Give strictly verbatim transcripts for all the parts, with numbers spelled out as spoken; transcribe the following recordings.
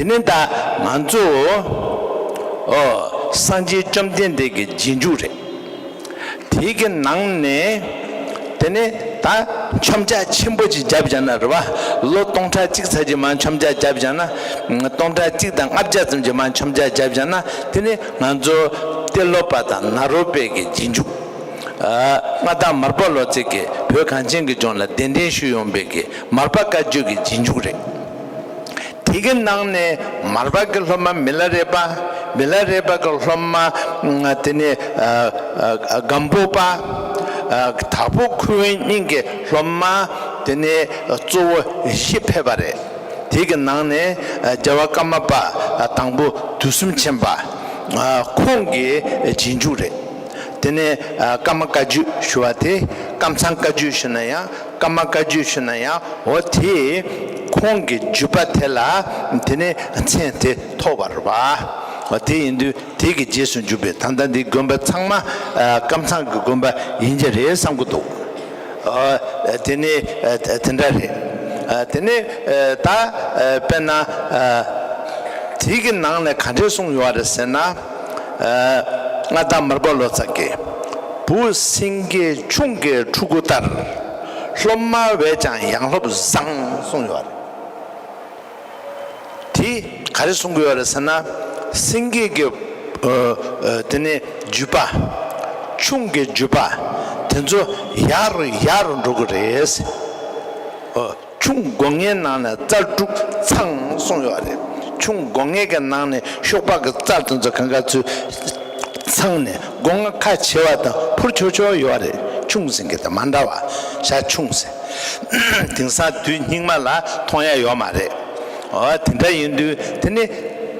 དེ་ནས་ད་ང་ཚོ་ཨོ་སངས་རྒྱས་བཅོམ་ལྡན་འདས་ཀྱི་རྗེས་འཇུག་རེད། དེ་གི་ནང་ནས་དེ་ནས་ད་མཆོད་མཇལ་ཆེན་པོ་ཅིག་བརྒྱབ་བཞག་ན་རེད་བ། ལོ་སྟོང་ཕྲག་གཅིག་ཙམ་ཅིག་མར་མཆོད་མཇལ་བརྒྱབ་བཞག་ན། སྟོང་ཕྲག་གཅིག་དང་ལྔ་བརྒྱ་ཙམ་ཅིག་མར་མཆོད་མཇལ་བརྒྱབ་བཞག་ན། དེ་ནས་ང་ཚོ་ཏེ་ལོ་པ་དང་ནཱ་རོ་པའི་གི་རྗེས་འཇུག་ཨ། མངའ་བདག་མར་པ་ལོ་ཙཱ་གིས་བོད་གངས་ཅན་གྱི་ལྗོངས་ལ་གདན་འདྲེན་ཞུས་ཡོང་བའི་གི་མར་པ་བཀའ་བརྒྱུད་ཀྱི་རྗེས་འཇུག་རེད། དེ་གི་ནང་ནས་མར་པ་གི་སློབ་མ་མི་ལ་རས་པ། མི་ལ་རས་པ་གི་སློབ་མ་ཨ། དེ་ནས་ཨ། ཨ། སྒམ་པོ་པ། ཨ། དྭགས་པོ་ཁུ་དབོན་གཉིས་ཀྱི་སློབ་མ་དེ་ནས་གཙོ་བོ་བཞི་ཕེབས་པ་རེད། དེ་གི་ནང་ནས་ཨ། རྒྱལ་བ་ཀརྨ་པ་དང་པོ་དུས་གསུམ་མཁྱེན་པ། ཨ། ཁོང་གི་རྗེས་འཇུག་རེད། དེ་ནས་ཨ། ཀརྨ་བཀའ་བརྒྱུད་ཞུ་བ་དེ་ཀམ་ཚང་བཀའ་བརྒྱུད་ཞུ་ན་ཡང་། ཀརྨ་བཀའ་བརྒྱུད་ཞུ་ན་ཡང་། འོ་དེ་ཁོང་གི་བརྒྱུད་པ་དེ་ལ་དེ་ནས་མཚན་དེ་ཐོགས་པ་རེད་པ། འོ་དེ་ཡིན་དུས་དེ་གི་རྗེས་སུ་འཇུག་པའི་ད་ལྟ་འདི་དགོན་པ་ཚང་མ་ཨ། ཀམ་ཚང་གི་དགོན་པ་ཡིན་གྱི་རེད་བསམ་གྱི་འདུག་ཨ། དེ་ནས་ཨ། དེ་འདྲ་རེད། ཨ། དེ་ནས་ཨ། ད་ཨ། དཔེར་ན་ཨ། དེ་གི་ནང་ནས་ག་འདྲས་གསུངས་ཡོད་རེད་ཟེར་ན། ཨ། མངའ་བདག་མར་པ་ལོ་ཙཱ་གིས་བུ་སེང་གེ་ཁྱུང་གི་ཕྲུ་གུ་ལྟར། སློབ་མ་བས་ཀྱང་ཡང་སློབ་བཟང་གསུངས་ཡོད་རེད། དེ་ག་རེ་གསུང་གི་ཡོད་རེད་ཟེར་ན། སེང་གེ་གི་ཨ། ཨ། དེ་ནས་བརྒྱུད་པ། ཁྱུང་གི་བརྒྱུད་པ་དེ་ཚོ་ཡག་རུ་ཡག་རུ་འགྲོ་གི་རེད། ཨ། ཁྱུང་སྒོ་ལྔའི་ནང་ནས་རྩལ་སྤྲུགས་ཚང་གསུངས་ཡོད་རེད། ཁྱུང་སྒོ་ལྔའི་གི་ནང་ནས་གཤོག་པ་གི་རྩལ་དེ་ཚོ་གང་ག་ཚོད་ཚང་ནས་སྒོ་ལྔ་ཁ་ཕྱེ་བ་དང་འཕུར་ཆོག་ཆོག་ཡོད་རེད། ཁྱུང་ཟེར་གི་དེ་མ་འདྲ་བ། ཤ་ཁྱུང་ཟེར། དེང་སང་དུས་སྙིགས་མ་ལ་མཐོང་ཡ་ཡོད་མ་རེད། འོ་དེ་འདྲ་ཡིན་དུས་དེ་ནི་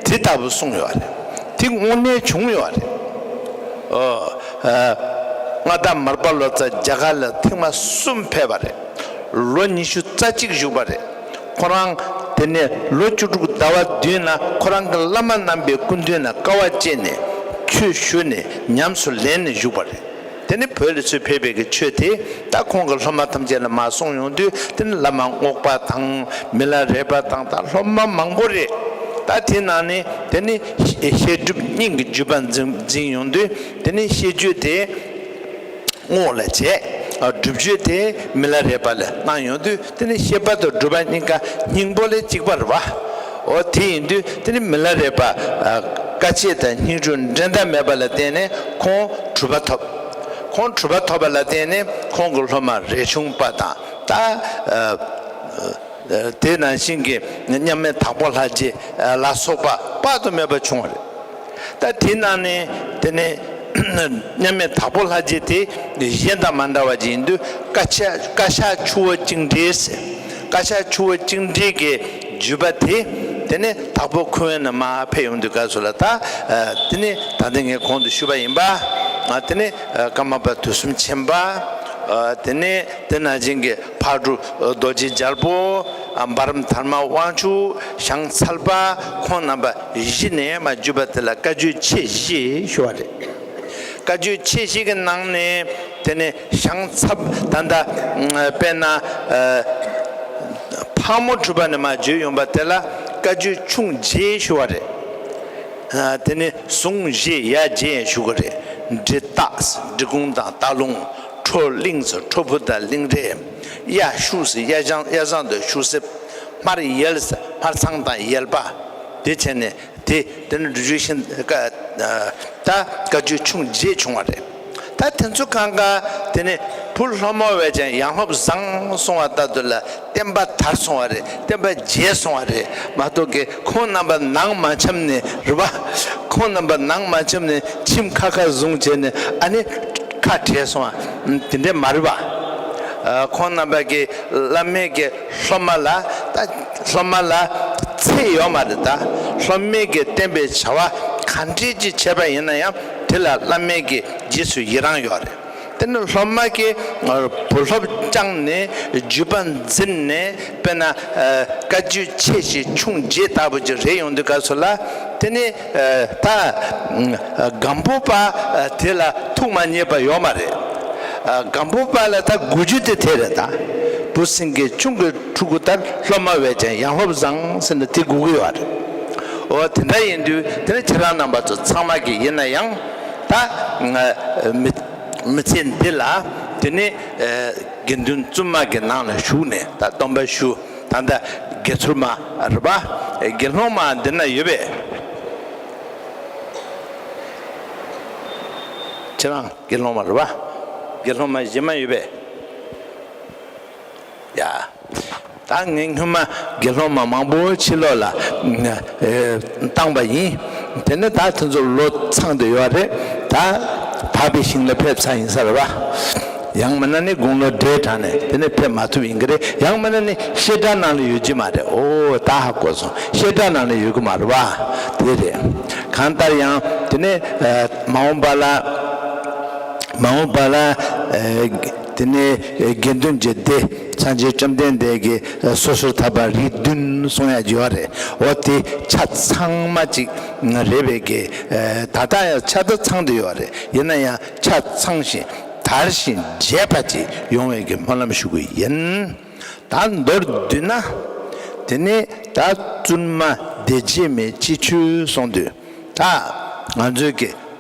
དེ་ལྟ་བུ་གསུངས་ཡོད་རེད། དེ་དངོས་གནས་བྱུང་ཡོད་རེད། ཨོ། ཨ། མངའ་བདག་མར་པ་ལོ་ཙཱ་རྒྱ་གར་ལ་ཐེངས་མ་གསུམ་ཕེབས་པ་རེད། ལོ་ཉི་ཤུ་རྩ་གཅིག་བཞུགས་པ་རེད། ཁོ་རང་དེ་ནས་ལོ་བཅུ་དྲུག་ཟླ་བ་བདུན་ལ་ཁོ་རང་གི་བླ་མ་རྣམ་པའི་སྐུ་མདུན་ལ་དཀའ་བ་སྤྱད་ནས་ཆོས་ཞུས་ནས་ཉམས་སུ་ལེན་ནས་བཞུགས་པ་རེད། དེ་ནི་བོད་ལ་ཚུར་ཕེབས་པའི་གི་ཆོས་དེ་ད་ཁོང་གི་སློབ་མ་ཐམས་ཅད་ལ་མར་གསུངས་ཡོང་དུས། དེ་ནི་བླ་མ་རྔོག་པ་དང་མི་ལ་རས་པ་དང་ད་སློབ་མ་མང་པོ་རེད། ད་དེ་ནང་ནས་དེ་ནི་བཤད་སྒྲུབ་གཉིས་ཀྱི་བརྒྱུད་པ་འཛིན་འཛིན་ཡོང་དུས། དེ་ནི་བཤད་རྒྱུད་དེ་རྔོག་ལ་བྱས། སྒྲུབ་རྒྱུད་དེ་མི་ལ་རས་པ་ལ་གནང་ཡོང་དུས། དེ་ནི་བཤད་པ་དང་སྒྲུབ་པ་གཉིས་ཀ་སྙིང་པོ་ལས་གཅིག་པ་རེད་པ། འོ་དེ་ཡིན་དུས་དེ་ནི་མི་ལ་རས་པ་ཨ། དཀའ་སྤྱད་དང་སྙིང་རུས་འགྲན་ཟླ་མེད་པ་ལ་བརྟེན་ནས་ཁོང་གྲུབ་པ་ཐོབ། ཁོང་གྲུབ་པ་ཐོབ་པ་ལ་བརྟེན་ནས་ཁོང་གི་སློབ་མ་རས་ཆུང་པ་དང་ད་ཨ། དེ་ནང་བཞིན་གྱི་མཉམ་མེད་དྭགས་པོ་ལྷ་རྗེ་ལ་སོགས་པ་དཔག་ཏུ་མེད་པ་བྱུང་བ་རེད། ད་དེ་ནང་ནས་དེ་ནས་མཉམ་མེད་དྭགས་པོ་ལྷ་རྗེ་དེ་གཞན་དང་མ་འདྲ་བ་ཅིག་ཡིན་དུས། བཀའ་ཤག་བཀའ་ཤག་ཆུ་བོ་གཅིག་འདྲེས་ཟེར། བཀའ་ཤག་ཆུ་བོ་གཅིག་འདྲེས་ཀྱི་བརྒྱུད་པ་དེ་དེ་ནས་དྭགས་པོ་ཁུ་དབོན་ནས་མར་ཕེབས་ཡོང་དུས་སྐབས་སུ་ལ། ད་ཨ། དེ་ནས་ད་ལྟ་ངས་གོང་དུ་ཞུས་པ་ཡིན་པ། ཨ། དེ་ནས་ཨ། ཀརྨ་པ་དུས་གསུམ་མཁྱེན་པ། ཨ། དེ་ནས་དེ་ནང་བཞིན་གྱི་ཕག་གྲུ་རྡོ་རྗེ་རྒྱལ་པོ། ཨ། འབའ་རམ་དྷརྨ་དབང་ཕྱུག། ཞང་ཚལ་པ། ཁོང་རྣམ་པ་བཞི་ནས་མར་བརྒྱུད་པ་དེ་ལ་བཀའ་བརྒྱུད་ཆེ་བཞི་ཞུ་བ་རེད། བཀའ་བརྒྱུད་ཆེ་བཞི་གི་ནང་ནས་དེ་ནས་ཞང་ཚབ་ད་ལྟ་དཔེར་ན་ཨ། ཕག་མོ་གྲུ་པ་ནས་མར་བརྒྱུད་ཡོང་པ་དེ་ལ་བཀའ་བརྒྱུད་ཆུང་བརྒྱད་ཞུ་བ་རེད། ཨ། དེ་ནས་ཟུང་བཞི་ཡ་བརྒྱད་ཡང་ཞུ་གི་རེད། འབྲི་སྟག་འབྲི་གུང་དང་སྟག་ལུང་། ཁྲོ་གླིང་ཟེར་ཁྲོ་ཕུ་དང་གླིང་རས། གཡའ་ཤུག་ཟེར་གཡའ་བྱང་གཡའ་བཟང་དང་ཤུག་གསེབ། སྨར་ཡལ་ཟེར་སྨར་ཚང་དང་ཡལ་པ། དེ་བྱས་ནས་དེ་དེ་ནི་འབྲི་ཆུ་ཤིང་ཀ་ད་བཀའ་བརྒྱུད་ཆུང་བརྒྱད་བྱུང་བ་རེད། ད་དེ་ཚོ་གང་ག་དེ་ནི་བུ་སློབ་མ་བས་ཀྱང་ཡང་སློབ་བཟང་གསུང་བ་ལྟར་དུ་ལ་བསྟན་པ་དར་སོང་བ་རེད། བསྟན་པ་རྒྱས་སོང་བ་རེད་མ་གཏོགས་ཀྱི། ཁོང་རྣམ་པ་ནང་མ་འཁྱམས་ནས་རེད་པ། ཁོང་རྣམ་པ་ནང་མ་འཁྱམས་ནས་ཁྱིམ་ཁ་ཁ་བཟུང་བྱས་ནས་ཨ་ནི་ཁ་བྲལ་སོང་བ་དེ་འདྲས་མ་རེད་པ། ཨ། ཁོང་རྣམ་པ་གི་བླ་མའི་གི་སློབ་མ་ལ་ད་སློབ་མ་ལ་ཚད་ཡོད་མ་རེད། ད་སློབ་མའི་གི་བསྟན་པའི་བྱ་བ་ག་འདྲས་ཅིག་བྱས་པ་ཡིན་ན་ཡང་དེ་ལ་བླ་མའི་གི་རྗེས་སུ་ཡི་རང་ཡོད་རེད། དེ་ནི་སློབ་མ་གིས་བུ་སློབ་བསྐྱངས་ནས་བརྒྱུད་པ་འཛིན་ནས། དཔེར་ན་ཨ། བཀའ་བརྒྱུད་ཆེ་བཞི་ཆུང་བརྒྱད་ལྟ་བུ་ཅིག་རེད་ཡོང་དུས་སྐབས་སུ་ལ། དེ་ནི་ཨ། ད་སྒམ་པོ་པ་དེ་ལ་ཐུགས་མ་མཉེས་པ་ཡོད་མ་རེད། ཨ། སྒམ་པོ་པ་ལ་ད་དགོས་རྒྱུ་དེ་དེ་རེད། ད་བུ་སེང་གེ་ཁྱུང་གི་ཕྲུ་གུ་ལྟར། སློབ་མ་བས་ཀྱང་ཡང་སློབ་བཟང་ཟེར་ན་དེ་དགོས་ཀྱི་ཡོད་རེད། འོ་དེ་འདྲ་ཡིན་དུས་དེ་ནི་ཁྱེད་རང་རྣམ་པ་ཚོ་ཚང་མ་གི་ཡིན་ན་ཡང་ད་ང་མི་མི་ཚེ་འདི་ལ་དེ་ནི་དགེ་འདུན་བཙུན་མ་གི་ནང་ལ་ཞུགས་ནས་ད་སྡོམ་པ་ཞུ། ད་ལྟ་དགེ་ཚུལ་མ་རེད་པ། དགེ་སློང་མ་འདི་ན་ཡོད་པས། ཁྱེད་རང་དགེ་སློང་མ་རེད་པ། དགེ་སློང་མ་གཞན་མ་ཡོད་པས། ཡ། ད་ངས་སྔོན་མ་དགེ་སློང་མ་མང་པོ་ཕྱི་ལོགས་ལ་བཏང་པ་ཡིན། དེ་ནས་ད་དེ་ཚོ་ལོ་ཚང་དུ་ཡོད་རེད། ད་འཕགས་པའི་ཞིང་ལ་ཕེབས་ཚར་ཡིན་ས་རེད་པ། ཡང་མིན་ན་ནི་དགུང་ལོ་བགྲེས་དྲགས་ནས་དེ་ནས་ཕེབས་མ་ཐུབ་ཡིན་གྱི་རེད། ཡང་མིན་ན་ནི་བཤད་གྲྭ་ནང་ལ་ཡོད་ཀྱི་མ་རེད། ཨོ་ད་ཧ་གོ་སོང་། བཤད་གྲྭ་ནང་ལ་ཡོད་ཀྱི་མ་རེད་པ། དེ་རེད། གང་ལྟར་ཡང་དེ་ནས་མ་འོངས་པ་ལ། མ་འོངས་པ་ལ་དེ་ནས་དགེ་འདུན་གྱི་སྡེ་སངས་རྒྱས་བཅོམ་ལྡན་འདས་ཀྱིས་སོ་སོར་ཐར་པ་རིགས་བདུན་གསུང་ཡ་ཡོད་རེད། འོ་དེ་ཆ་ཚང་མ་ཅིག་རེད་པས་ཀྱི། ད་ལྟ་ཡང་ཆ་ད་ཚང་དུ་ཡོད་རེད། ཡིན་ན་ཡང་ཆ་ཚང་ཞིང་དར་ཞིང་རྒྱས་པ་ཅིག་ཡོང་བའི་གི་སྨོན་ལམ་ཞུ་གི་ཡིན། ད་མདོར་བསྡུས་ན་དེ་ནས་ད་བཙུན་མ་སྡེ་བརྒྱད་མའི་སྤྱི་ཆོས་གསུང་དུས། ད་ང་ཚོའི་གི་